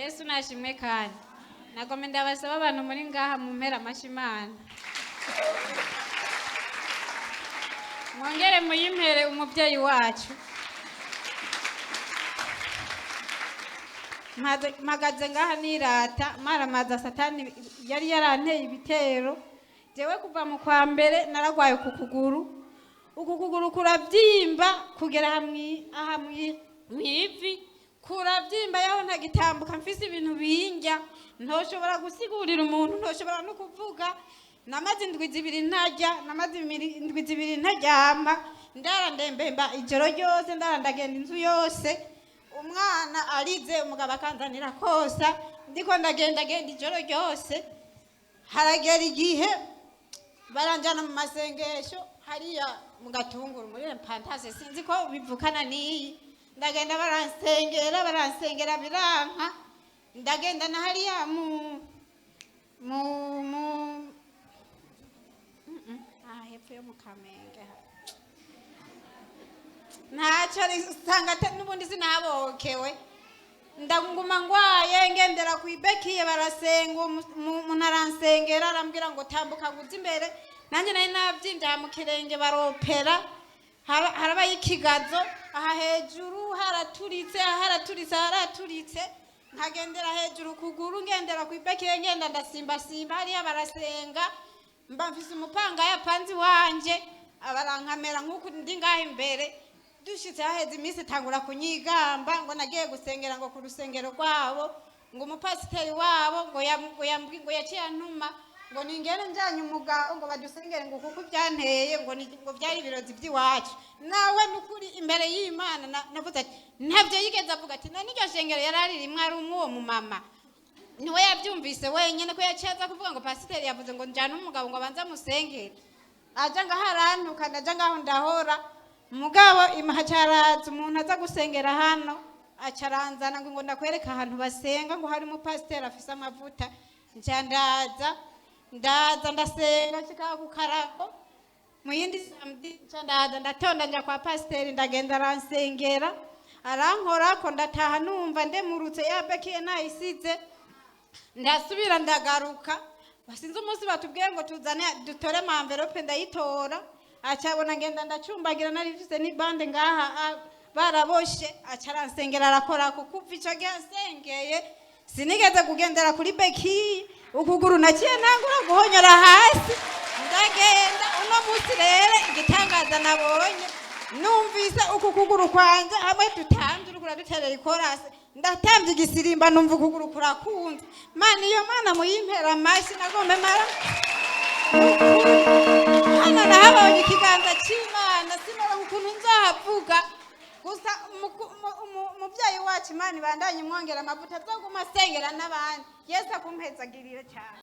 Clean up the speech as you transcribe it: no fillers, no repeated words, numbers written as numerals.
Yesu nashimwe. Kandi nagombe ndabasaba abantu muri ngaha mu mpera amashyi Imana, mwongere muyimpere umubyeyi wacu. Mpagaze ngaha nirata maramaza Satani yari yaranteye ibitero. Jewe kuva mu kwa mbere naragwaye ku kuguru, uku kuguru kurabyimba kugera aha mw'ivi kurabyimba, yaho ntagitambuka, mfise ibintu bindya ntoshobora gusigurira umuntu, ntoshobora no kuvuga. Namaze indwi 2 ntarya, namaze indwi 2 ntaryama, ndara ndembemba ijoro ryose, ndara ndagenda inzu yose. Umwana arize, umugabo akanzanira kosa, ndiko ndagenda genda ijoro ryose. Haragera igihe baranjana mu masengesho hariya mu Gatunguru muri Pantase, sinzi ko bivukana n'iyi. Ndagenda baransengera, baransengera biranka. Ndagenda na hariya mu mu mu aha hepfo yo mu Kamenge, ntacyo usanga n'ubundi sinabokewe. Ndaguma ngwaye, ngendera ku ibekiye, barasenga, umuntu aransengera, arambwira ngo tambuka ngo uze imbere. Nanjye nari nabyimbye aha mu kirenge, baropera, harabaye ikigazo aha hejuru, haraturitse, haraturitse, haraturitse. Nkagendera hejuru kuguru, ngendera ku ibekiye, ngenda ndasimbasimba hariya, barasenga. Mba mfise umupanga yapanze iwanje, abarankamera nk'uku ndi ngaha imbere. Dushitse haheze iminsi itangura kunyigamba ngo nagiye gusengera ngo ku rusengero rwabo, ngo umupasiteri wabo ngo yaciye antuma ngo ningere njanye umugabo ngo badusengere, ngo kuko byanteye ngo byari ibirozi by'iwacu. Nawe nukuri imbere y'Imana navuze ati ntabyo yigeze avuga, ati na n'iryo shengero yari aririmwe ari umwe. Uwo mumama niwe yabyumvise wenyine ko yaciye aza kuvuga ngo pasiteri yavuze ngo njyane umugabo ngo abanze amusengere. Aja ngaho arantuka, ndaja ngaho ndahora. Mugabo imahacaraza umuntu aza gusengera hano, acaranzana ngo ndakwereka ahantu basenga, ngo hari umupasiteri afise amavuta. Nca ndaza, ndaza ndasenga, nshika ku karago mu yindi samedi, nca ndaza ndatonda nja kwa pasiteri. Ndagenda aransengera, arankorako, ndataha numva ndemurutse, yabekiye nayisize. Ndasubira ndagaruka, sinzi umunsi batubwiye ngo tuzane dutore amamverope, ndayitora, acabona ngenda ndacumbagira, nari mfise n'ibande ngaha baraboshe, aca aransengera, arakora. Kuva ico gihe ansengeye sinigeze kugendera kuri beki, ukuguru naciye ntangura guhonyora hasi ndagenda. Uno munsi rero igitangaza nabonye, numvise uku kuguru kwanje hamwe dutamvye, uriko uraduterera ikorasi, ndatamvye igisirimba, numva ukuguru kurakunze. Mana, iyo Mana muyimpera amashyi. Nagombe mara hano nahabonye ikiganza c'Imana, sinora ukuntu nzahavuga. Gusa umuvyeyi wacu, Imana ibandanye imwongera amavuta, azoguma asengera n'abandi. Yesu akumpezagirire cyane.